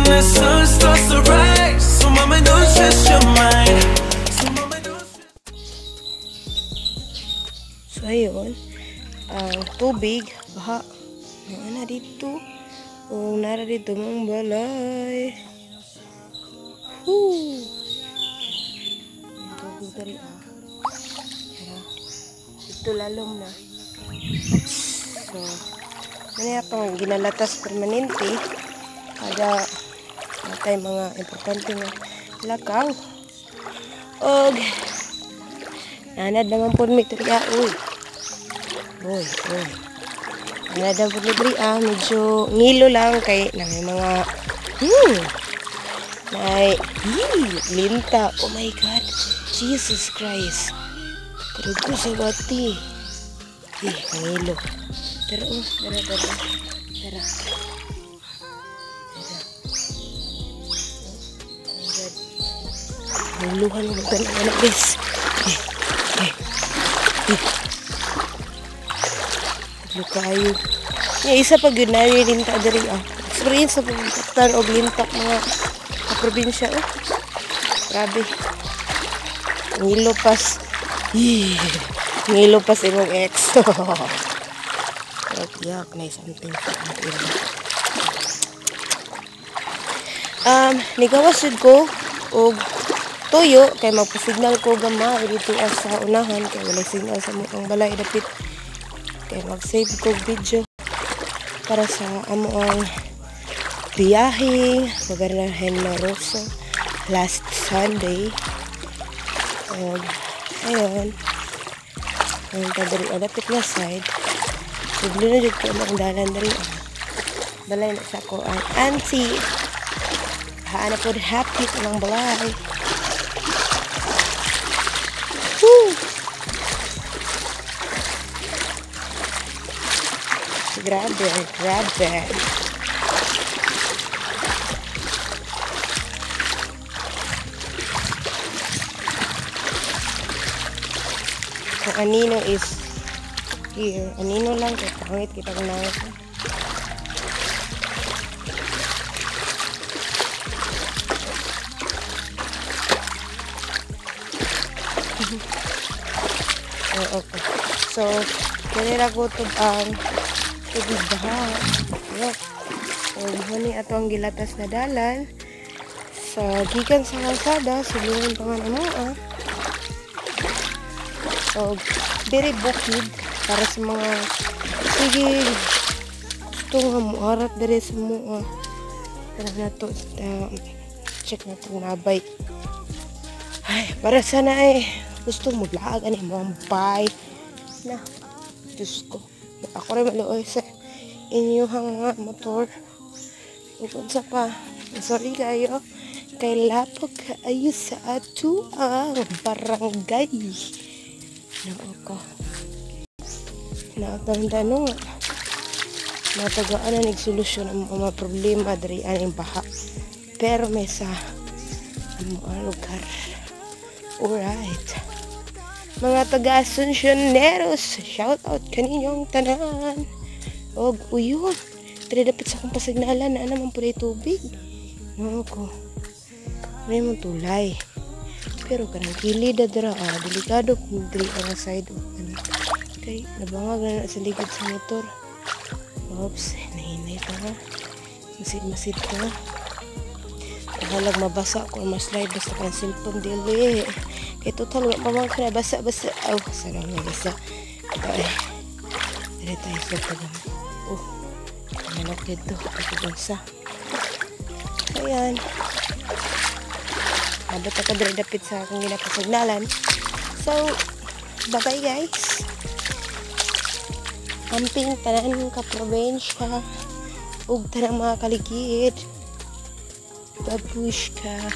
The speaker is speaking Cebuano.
the sun starts to rise. So mama, don't stress your mind. So mama, don't stress. So ayun, ang tubig, baha. Ano na dito? O nara dito mong balay. Woo! Ang tubig dali ah. Tara. Dito lalom na. Oops. So, ano pang ginalatas permanente. Kada natay mga importante nga lakaw. Og nanad naman po mi diri ah. Uy. Uy, uy. Nanad naman po mi diri ah. Medyo ngilo lang kay na may mga may linta. Oh my God. Jesus Christ. Karugo sa bati. Eh, ngilo. Tara, oh. Tara, tara. Tara. Tara. Oh my God. Niluhan mo magtanong anak, guys. Eh, eh, eh. Lukayo. Yung isa pag yun, naririnta diri ah. Experience sa pagpagtan o lintak mga kaprobinsya. Oh. Grabe. Ngilo pas. Ngilo pas imong ex. Yak, may something. Nigawas jud ko og tuyo kay magpa-signal ko gamay dito sa unahan kay walay signal sa ang balay dapit. Kay mag-save ko video para sa amo ang biyahe Governor Generoso last Sunday. Og ayun, ang tadari dapit na side. Sudlo na jud ko ang dalan diri. Balay na sa ko ang auntie. Haana po happy ang balay. Woo! Grabe, grabe. Ang anino is here. Anino lang kay pangit kita kung nangit. Oh, okay. So, kanila gutob ang tubig baha. Look. So, huni ato ang gilatas na dalan sa gikan sa kalsada, sulungan pa man amo ah. So, very bukid para sa mga sige gusto nga muarat diri sa mua. Tara na to, check na to nabay. Ay, para sana ay gusto mo vlog ani mo ang bye na. Diyos ko. Ako rin maluoy sa inyong mga motor. Ug unsa pa. Sorry kayo. Kay lapok kaayo sa ato ang barangay. Noo ko. Naatandano nga. Natagaan na nagsolusyon ang mga problema diri aning baha. Pero may sa ang mga lugar. Alright. Mga taga-Asuncioneros, shout out kaninyong tanan. Og uyon, diri dapit sa akong pasignalan na naman pud tubig. Noo ko. May mong tulay. Pero kanang kilid na dira, delikado kung diri ang side o ano. Kay nabangag na na sa likod sa motor. Oops, nahinay pa ha. Masid-masid ka. Bahalag mabasa ko ma-slide basta kang cellphone dili. Kay total wa pa man ko nabasa-basa. Aw, sarang nabasa. Ay. Dili tayo sa pagam. Oh. Manok dito pagbansa. Ayan. Abot ako diri dapit sa akong ginapasignalan. So, bye-bye guys. Amping tanan ka probinsya ug tanang mga kaligid. Babushka.